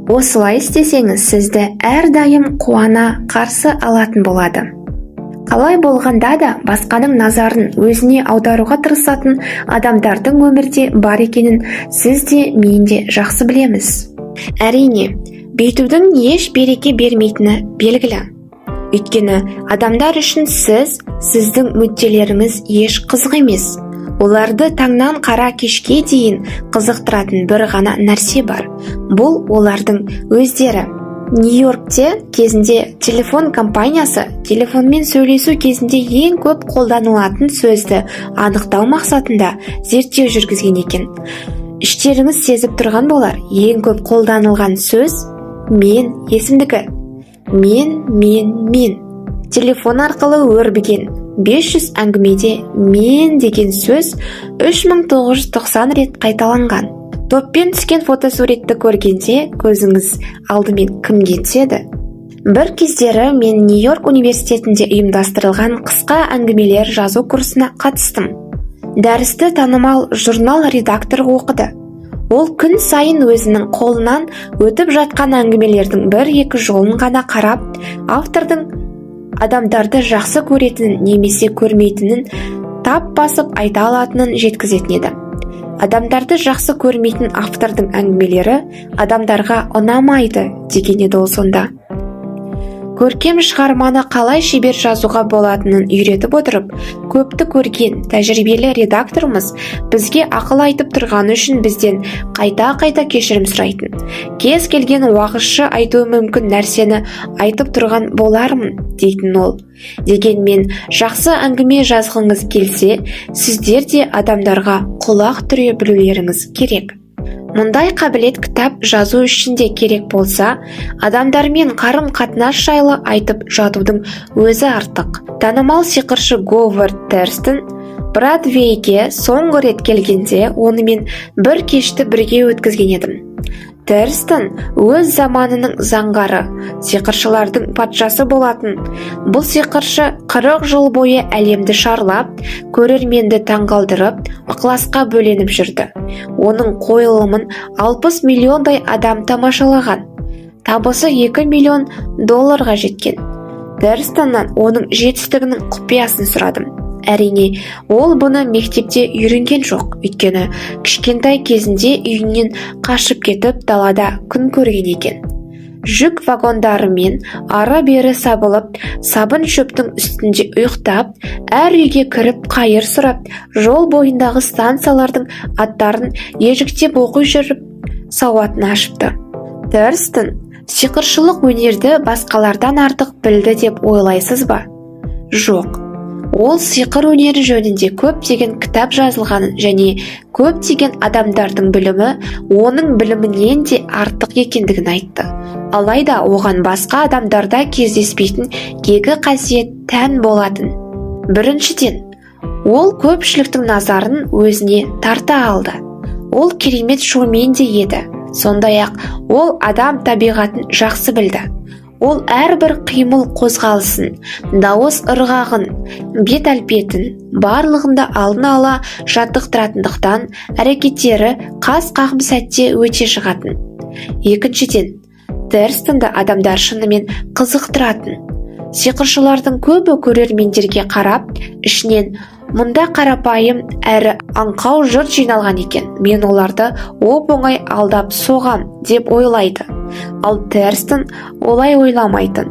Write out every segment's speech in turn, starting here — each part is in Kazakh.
Осылай істесеңіз, сізді әрдайым қуана қарсы алатын болады. Қалай болғанда да басқаның назарын өзіне аударуға тырысатын адамдардың өмірде бар екенін сіз де, мен де жақсы білеміз. Әрине, бүйтудің еш береке бермейтіні белгілі. Өйткені адамдар үшін сіз, сіздің мүдделеріңіз еш қызық емес. Оларды таңнан қара кешке дейін қызықтыратын бір ғана нәрсе бар. Бұл олардың өздері. Нью-Йоркте кезінде телефон компаниясы телефонмен сөйлесу кезінде ең көп қолданылатын сөзді анықтау мақсатында зерттеу жүргізген екен. Іштеріңіз сезіп тұрған болар, ең көп қолданылған сөз «мен» есімдігі. Мен, мен, мен. Телефон арқылы өрбіген 500 әңгімеде «мен» деген сөз 3990 рет қайталанған. Топпен түскен фотосуретті көргенде көзіңіз алдымен кімге түседі? Бір кездері мен Нью-Йорк университетінде ұйымдастырылған қысқа әңгімелер жазу курсына қатыстым. Дәрісті танымал журнал редакторы оқыды. Ол күн сайын өзінің қолынан өтіп жатқан әңгімелердің бір-екі жолын ғана қарап, автордың адамдарды жақсы көретінін немесе көрмейтінін тап басып айта алатынын жеткізетін еді. «Адамдарды жақсы көрмейтін автордың әңгімелері адамдарға ұнамайды», – деген еді ол сонда. Көркем шығарманы қалай шебер жазуға болатынын үйретіп отырып, көпті көрген тәжірибелі редакторымыз бізге ақыл айтып тұрғаны үшін бізден қайта-қайта кешірім сұрайтын. «Кез келген уағызшы айтуы мүмкін нәрсені айтып тұрған болармын», – дейтін ол. Дегенмен жақсы әңгіме жазғыңыз келсе, сіздер де адамдарға құлақ түре білулеріңіз керек. Мұндай қабілет кітап жазу үшін де керек болса, адамдармен қарым-қатынас жайлы айтып жатудың өзі артық. Танымал сиқыршы Говард Терстон Бродвейге соңғы рет келгенде онымен бір кешті бірге өткізген едім. Терстон өз заманының заңғары, сиқыршылардың патшасы болатын. Бұл сиқыршы 40 жыл бойы әлемді шарлап, көрерменді таңғалдырып, ықыласқа бөленіп жүрді. Оның қойылымын 60 миллиондай адам тамашалаған. Табысы 2 миллион долларға жеткен. Терстоннан оның жетістігінің құпиясын сұрадым. Әрине, ол бұны мектепте үйренген жоқ, өйткені кішкентай кезінде үйінен қашып кетіп, далада күн көрген екен. Жүк вагондарымен ары-бері сабылып, сабын шөптің үстінде ұйықтап, әр үйге кіріп қайыр сұрап, жол бойындағы станциялардың аттарын ежіктеп оқи жүріп сауатын ашыпты. Терстон сиқыршылық өнерді басқалардан артық білді деп ойлайсыз ба? Жоқ. Ол сиқыр өнері жөнінде көптеген кітап жазылғанын және көптеген адамдардың білімі оның білімінен де артық екендігін айтты. Алайда оған басқа адамдарда кездеспейтін екі қасиет тән болатын. Біріншіден, ол көпшіліктің назарын өзіне тарта алды. Ол керемет шоумен де еді. Сондай-ақ ол адам табиғатын жақсы білді. Ол әрбір қимыл қозғалысын, дауыс ырғағын, бет әлпетін барлығында алдын ала жаттықтыратындықтан әрекеттері қас қағым сәтте өте шығатын. Екіншіден, Терстонды адамдар шынымен қызықтыратын. Сиқыршылардың көбі көрермендерге қарап, ішінен «Мұнда қарапайым әрі аңқау жұрт жиналған екен, мен оларды оп-оңай алдап соғам» деп ойлайды. Ал Терстон олай ойламайтын.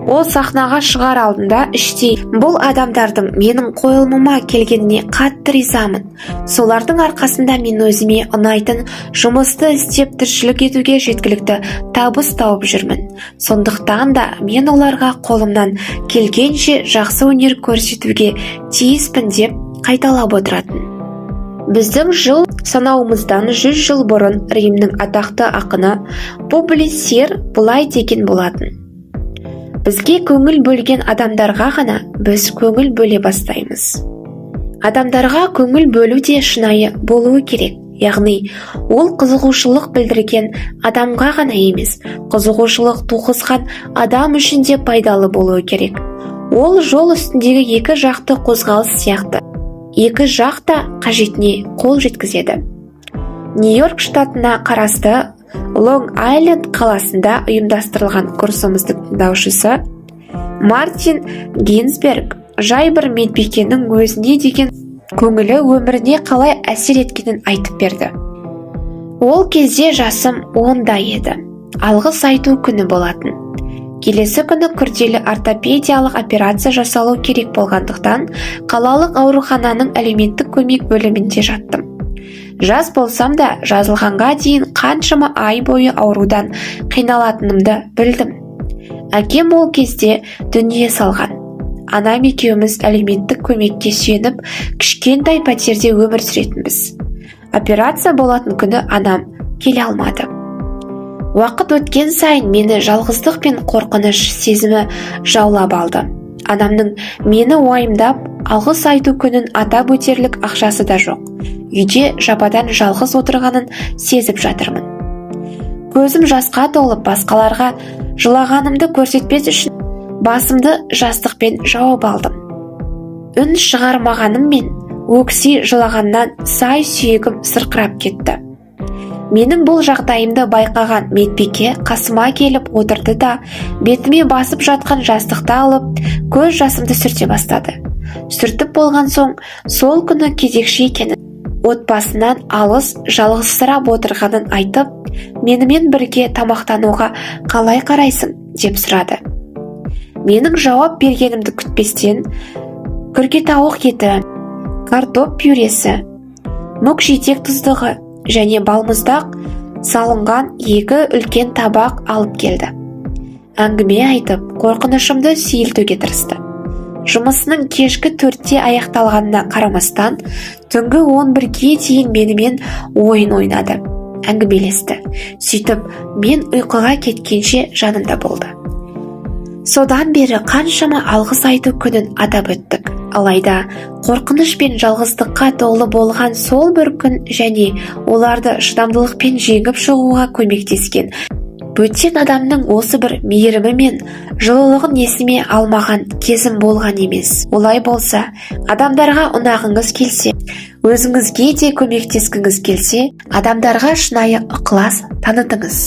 Ол сахнаға шығар алдында іштей «Бұл адамдардың менің қойылымыма келгеніне қатты ризамын. Солардың арқасында мен өзіме ұнайтын жұмысты істеп, тіршілік етуге жеткілікті табыс тауып жүрмін. Сондықтан да мен оларға қолымнан келгенше жақсы өнер көрсетуге тиіспін» деп қайталап отыратын. Біздің жыл санауымыздан 100 жыл бұрын Римнің атақты ақыны Публий Сир былай деген болатын: «Бізге көңіл бөлген адамдарға ғана біз көңіл бөле бастаймыз». Адамдарға көңіл бөлу де шынайы болуы керек. Яғни ол қызығушылық білдірген адамға ғана емес, қызығушылық туғызған адам үшін де пайдалы болуы керек. Ол жол үстіндегі екі жақты қозғалыс сияқты. Екі жақ та қажетіне қол жеткізеді. Нью-Йорк штатына қарасты Лонг-Айленд қаласында ұйымдастырылған курсымыздың тыңдаушысы Мартин Гинзберг жай бір медбикенің өзіне деген көңілі өміріне қалай әсер еткенін айтып берді. Ол кезде жасым 10-да еді. Алғыс айту күні болатын. Келесі күні күрделі ортопедиялық операция жасалу керек болғандықтан, қалалық аурухананың әлеуметтік көмек бөлімінде жаттым. Жас болсам да, жазылғанға дейін қаншама ай бойы аурудан қиналатынымды білдім. Әкем ол кезде дүние салған. Анам екеуміз әлеуметтік көмекке сүйеніп, кішкентай пәтерде өмір сүретінбіз. Операция болатын күні анам келе алмады. Уақыт өткен сайын мені жалғыздық пен қорқыныш сезімі жаулап алды. Анамның мені уайымдап, алғыс айту күнін атап өтерлік ақшасы да жоқ. Үйде жападан жалғыз отырғанын сезіп жатырмын. Көзім жасқа толып, басқаларға жылағанымды көрсетпес үшін басымды жастықпен жауып алдым. Үн шығармағаныммен өкси жылағаннан сай сүйегім сырқырап кетті. Менің бұл жағдайымды байқаған медбике қасыма келіп отырды да, бетіме басып жатқан жастықты алып, көз жасымды сүрте бастады. Сүртіп болған соң, сол күні кезекші екенін, отбасынан алыс жалғызсырап отырғанын айтып, менімен бірге тамақтануға қалай қарайсың деп сұрады. Менің жауап бергенімді күтпестен, күркетауық еті, картоп пюресі, мүк жетек тұздығы және балмұздақ салынған екі үлкен табақ алып келді. Әңгіме айтып, қорқынышымды сейілтуге тырысты. Жұмысының кешкі 4-те аяқталғанына қарамастан, түнгі 11-ге дейін менімен ойын ойнады, әңгімелесті. Сөйтіп, мен ұйқыға кеткенше жанымда болды. Содан бері қаншама алғыс айту күнін атап өттік. Алайда қорқыныш пен жалғыздыққа толы болған сол бір күн және оларды шыдамдылықпен жеңіп шығуға көмектескен бөтен адамның осы бір мейірімі мен жылылығын есіме алмаған кезім болған емес. Олай болса, адамдарға ұнағыңыз келсе, өзіңізге де көмектескіңіз келсе, адамдарға шынайы ықылас танытыңыз.